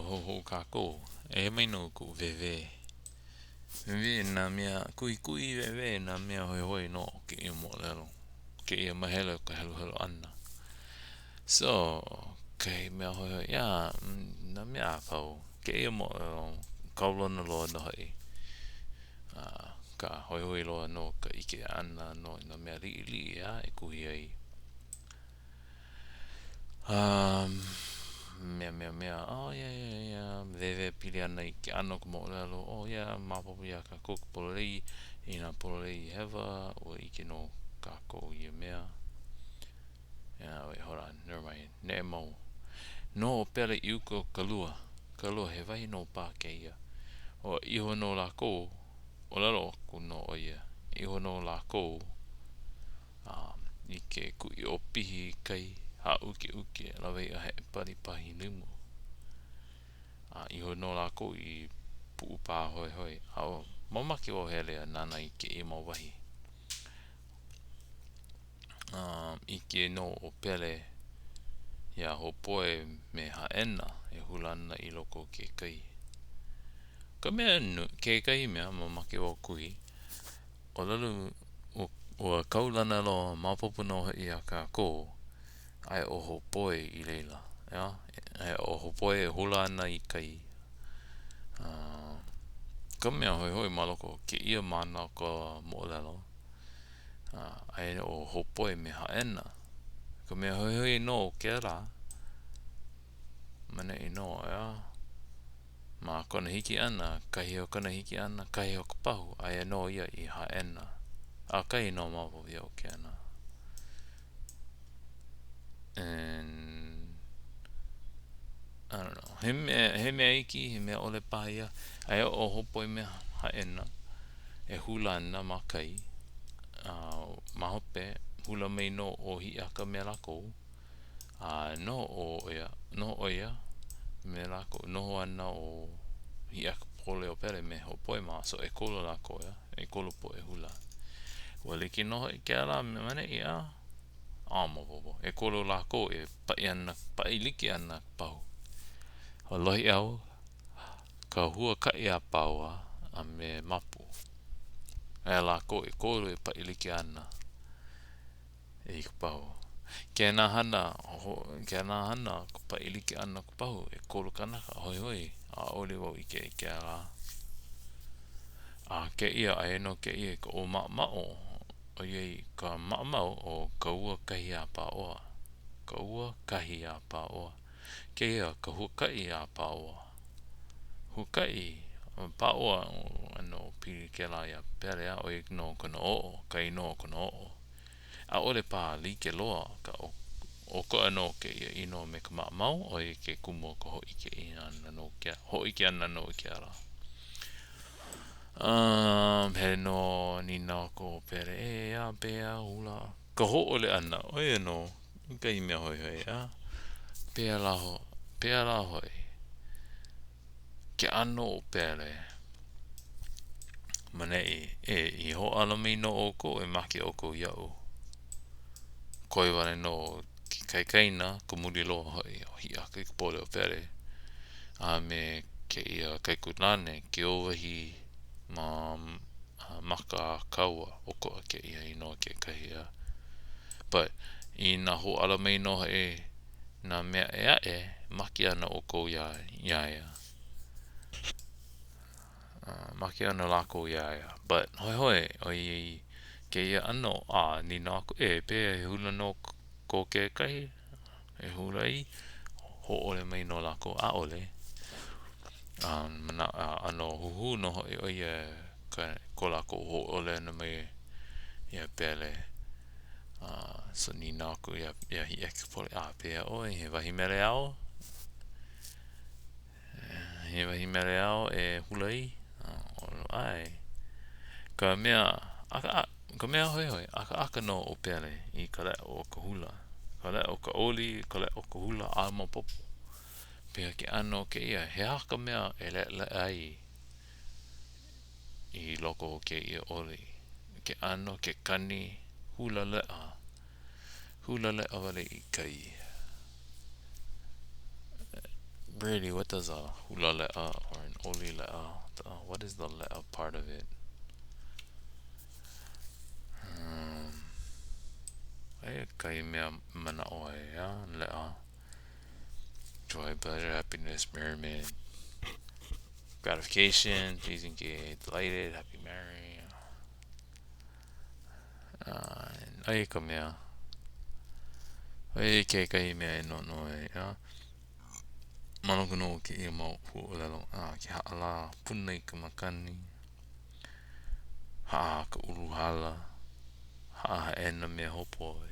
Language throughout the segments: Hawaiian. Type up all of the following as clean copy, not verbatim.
hou kākou. Eia mai nō kuʻu wēwē. Wēwē nā mea kuhikuhi, wēwē nā mea hoihoi nō o kēia moʻolelo, kēia mahele o ka heluhelu ʻana. So, kahi mea hoihoi, yeah, nā mea a pau. Kēia moʻolelo, kaulana loa nō hoʻi. A ka hoihoi loa nō ka ʻike ʻana nō i nā mea liʻiliʻi, ʻeā, e kuhi ai. Um, mea, mea, mea, oh, yeah, yeah, yeah, wēwē pili ana i ke ʻano o ka moʻolelo, oh, yeah, maopopo iā kākou ka pololei, inā pololei hewa, ua ʻike nō kākou ia mea. Yeah, wait, hold on, never mind, neʻe mau. Noho ʻo Pele i uka o Kalua. Kalua, he wahi nō paha kēia. Ua iho nō lākou, ʻōlelo aku nō ʻo ia, iho nō lākou, A i ke kuʻi ʻopihi i kai, hāʻukeʻuke, lawaiʻa heʻe pali pahi limu. A iho nō lākou i Puʻupāhoehoe. A mamake wau hele a nānā i kēia mau wahi. A ʻike nō ʻo Pele iā Hōpoe me Hāʻena e hula ana i loko o ke kai. Ka mea, kekahi mea mamake wau kuhi, ʻŌlelo, ua kaulana loa, maopopo nō hoʻi iā kākou, aia ʻo Hōpoe i laila, ʻeā? Aia ʻo Hōpoe e hula ana i kai. A, ka mea hoihoi ma loko o kēia māna o ka moʻolelo, a, aia ʻo Hōpoe me Hāʻena. Ka mea hoihoi nō o kēlā, maneʻi nō, ʻeā? Ma kona hiki ʻana, kahi o kona hiki ʻana, kahi o ka pahu, aia nō ia i Hāʻena. ʻAkahi nō maopopo iaʻu kēnā. And, I don't know. He mea, he mea iki, he mea ʻole paha ia. Aia ʻo Hōpoe me Hāʻena e hula ana ma kai. A ma hope, hula mai nō ʻo Hiʻiaka me lākou. A noho ʻo ia, noho ʻo ia me lākou, noho ana ʻo Hiʻiakaikapoliopele me Hōpoe mā, so ʻekolu lākou, ʻeā, ʻekolu poʻe hula. Ua like nō hoʻi kēlā me maneʻi, ʻeā? ʻAʻole maopopo. ʻEkolu lākou e paʻi ana, paʻi like ana ka pahu. ʻO Lohiʻau, ka huakaʻi a Pāoa a me Mapu. Aia lākou ʻekolu e paʻi like ana. I ka pahu. Kēnā hana, kēnā hana, ka paʻi like ʻana o ka pahu, ʻekolu kanaka, hoihoi, ʻaʻole wau ʻike i kēlā. A kēia, aia nō kēia i ka ʻōmaʻomaʻo, ʻoiai ka maʻamau ʻo ka ua kahi a Pāʻoa. Ka ua kahi a Pāʻoa. Kēia ka huakaʻi a Pāʻoa. Huakaʻi, Pāʻoa, ʻano pili kēlā iā Pele, ʻo ia nō kona oʻo, ka inoa o kona oʻo. ʻAʻole paha like loa akā ʻokoʻa nō kēia inoa me ka maʻamau, ʻo ia ke kumu o ka hōʻike ʻana nō ke hōʻike ʻana nō i kēlā. Um, hele nō nīnau aku ʻo Pele, e a pehea hula ka hōʻole ʻana, ʻo ia nō kahi mea hoihoi, ʻeā? Pehea lā ho, pehea lā hoʻi? Ke ʻano o Pele. Maneʻi, e, i hōʻala mai nō ʻoukou e make ʻoukou iaʻu. Koe wale nō ke kaikaina, ka muli loa hoʻi o Hiʻiakaikapoliopele, a me kēia kaikunāne, Keōahi ma Makakaua, ʻokoʻa kēia inoa kekahi, a but inā hōʻala mai nō hoʻi nā mea ʻē aʻe, make ana ʻoukou iā, iā ia. Uh, make ana lākou iā ia. But, hoihoi, ʻoiai kēia ʻano, a nīnau aku, e, pehea he hula nō ko kekahi e hula ai, hōʻole mai nō lākou, ʻaʻole. A mana, a ʻano huhū nō hoʻi ʻo ia ka, ko lākou hōʻole ʻana mai iā Pele. A so nīnau aku iā, iā Hiʻiakaikapoliopele, a pehea ʻoe, he wahi mele āu? He wahi mele āu e hula ai? ʻAe. Ka mea, aka, ka mea hoihoi, ʻakaʻaka nō ʻo Pele i ka leʻa o ka hula. Ka leʻa o ka oli, ka leʻa o ka hula, ʻaʻole maopopo. Pehea ke ʻano o kēia? He aha ka mea e leʻaleʻa ai i loko o kēia oli? Ke ʻano, ke kani, hula leʻa. Hula leʻa wale i kai. Really, what does a hula leʻa or an oli leʻa, what is the leʻa part of it? Um, aia kahi mea manaʻo ai, ʻeā? Leʻa. Joy, pleasure, happiness, merriment, gratification, pleasing, gay, delighted, happy, merry. Uh, aia ka mea. Aia kekahi mea e noʻonoʻo ai, ʻeā? Ma loko nō o kēia mau huaʻōlelo, a ke haʻa lā, puna i ka makani, haʻa ka ulu hala, haʻa Hāʻena me Hōpoe.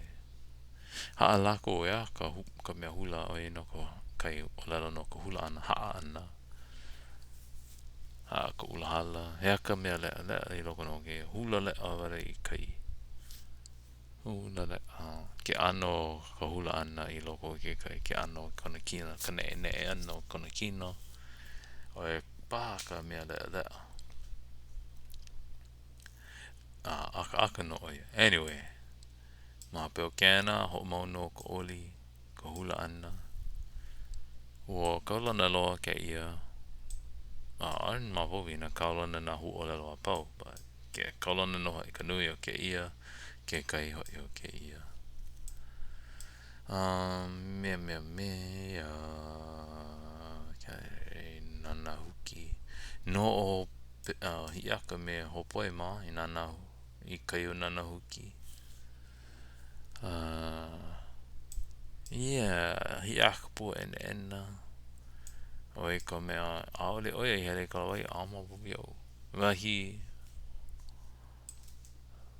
Haʻa lākou, ʻeā, ka, ka mea hula, ʻo ia nō ka, kahi ʻōlelo no ka hula ʻana, haʻa ʻana. Haʻa ka ulu hala. He aha ka mea leʻaleʻa i loko nō o kēia? Hula leʻa wale i kai. Hula leʻa. Ke ʻano o ka hula ʻana i loko o ke kai, ke ʻano o kona kino, ka neʻeneʻe ʻana o kona kino, ʻo ia paha ka mea leʻaleʻa. A ʻakaʻaka nō ʻo ia. Anyway, ma hope o kēnā, hoʻomau nō ka oli, ka hula ʻana. Ua kaulana loa kēia, a ʻaʻole maopopo inā kaulana nā huaʻōlelo a pau, but ke kaulana nō hoʻi ka nui o kēia, kekahi hoʻi o kēia. Um, mea, mea, mea, Nānāhuki. Noho ʻo Hiʻiaka me Hōpoe mā i Nānāhu, i kai o Nānāhuki. Uh, yeah, Hiʻiaka pua ʻenaʻena. ʻO ia ka mea, ʻaʻole ʻo ia i hele i ka lawaiʻa, ʻaʻole maopopo iaʻu. Wahi,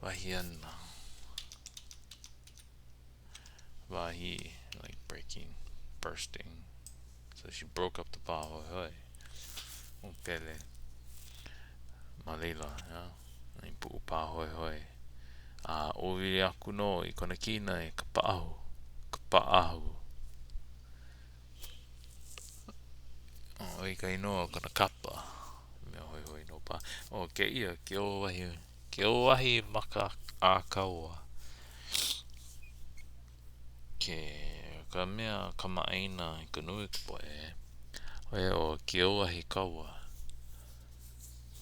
wahi ana. Wahi, like breaking, bursting. So she broke up the pāhoehoe. ʻO Pele. Ma laila, ʻeā, i puʻu pāhoehoe. A ʻōwili aku nō i kona kina i ka paʻahu, ka paʻahu. ʻO ia ka inoa o kona kapa. Mea hoihoi nō paha. ʻO kēia, ke ōwahi, ke ōwahi maka a kaua. Ke, ka mea kamaʻāina i ka nui o ka poʻe, ʻo ia ʻo Keōahikaua.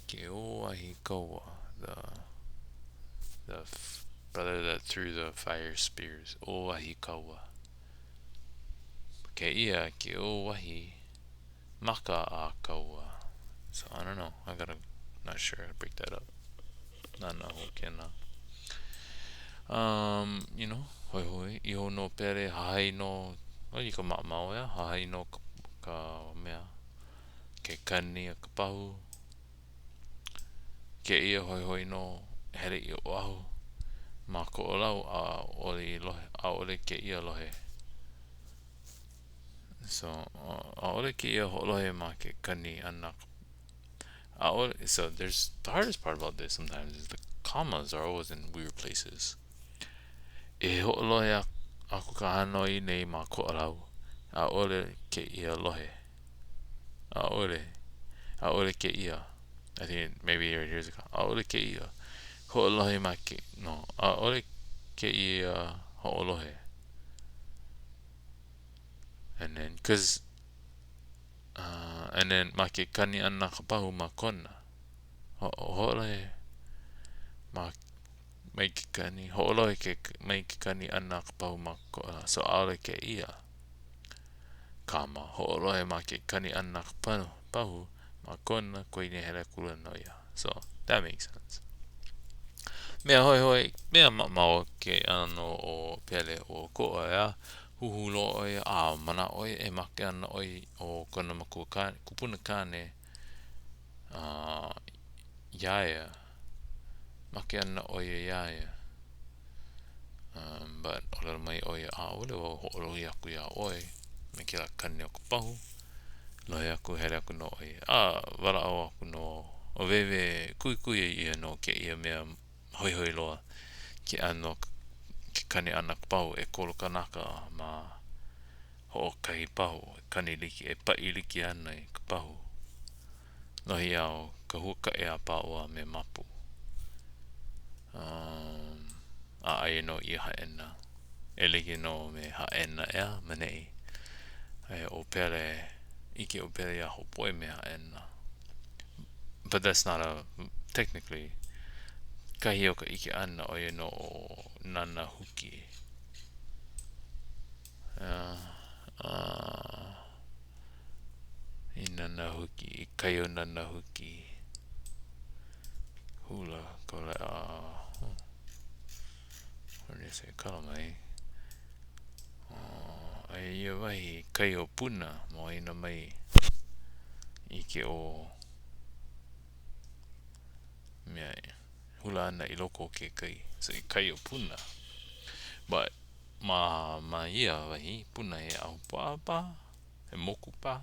Keōahikaua, the, the brother that threw the fire spears, ʻŌahikaua. Kēia, ke ōwahi maka a kaua. So, I don't know. I gotta, not sure how to break that up. Nānā hou kēnā. Um, you know, hoihoi, iho nō Pele, hahai nō, ʻo ia ka maʻamau, ʻeā, hahai nō ka, ka mea, ke kani a ka pahu. Kēia hoihoi nō, hele i Oʻahu ma Koʻolau, ʻaʻole i lohe, ʻaʻole kēia lohe. So, ʻaʻole kēia hoʻolohe ma ke kani ʻana. ʻAʻole, so there's, the hardest part about this sometimes is the commas are always in weird places. E hoʻolohe aku ka hānoi nei ma Koʻolau, ʻaʻole kēia lohe. ʻAʻole. ʻAʻole kēia. I think maybe right here's a comma. ʻAʻole kēia. Hoʻolohe ma ke, no, ʻaʻole kēia hoʻolohe. And then, cause, uh, and then ma ke kani ʻana ka pahu ma Kona. Hoʻolohe ma mai ke kani, hoʻolohe ke, mai ke kani ʻana ka pahu ma Kona. So ʻaʻole kēia. Kama, hoʻolohe ma ke kani ʻana ka pahu ma Kona, koe nei hele akula nō ia. So, that makes sense. Mea hoihoi, mea maʻamau ke ʻano o Pele ua ʻokoʻa, ʻeā? Huhū loa ʻo ia, a manaʻo ʻo ia e make ana ʻo ia, ʻo kona makua kāne, kupuna kāne, uh, iā ia. Make ana ʻo ia iā ia. Um, but ʻōlelo mai ʻo ia, ʻaʻole wau hoʻolohe aku iā ʻoe me kēlā kani o ka pahu. Lohe aku, hele aku nō ʻo ia. A, walaʻau aku nō. ʻO wēwē, kuhikuhi ʻia nō kēia mea hoihoi loa ke ʻano ke kani ʻana ka pahu ʻekolu kanaka ma hoʻokahi pahu e kani like, e paʻi like ana i ka pahu. Lohe ʻia o ka huakaʻi a Pāʻū a me Mapu. Um, a aia nō i Hāʻena. E like nō me Hāʻena, ʻeā, ma neʻi. Aia ʻo Pele. ʻike ʻo Pele iā Hōpoe me Hāʻena. But that's not a, technically, kahi o ka ʻike ʻana, ʻo ia nō ʻo Nanahuki. Yeah. Uh, i Nanahuki, i kai o Nanahuki. Hula, ka leʻa. Oh. Where did I say? Kala mai. Uh, aia ia wahi, kai o Puna, ma waena mai ʻike ʻo mea e hula ana i loko o ke kai. So i kai o Puna. But ma, ma ia wahi, Puna he ahupuaʻa paha, he moku paha,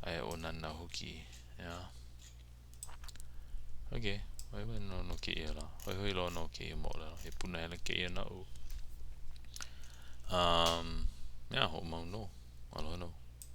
aia ʻo Nanahuki, yeah. Okay, waiwai nō no kēia lā. Hoihoi loa nō kēia moʻolelo. He punahele kēia naʻu. Um, yeah, hoʻomau nō. Aloha nō.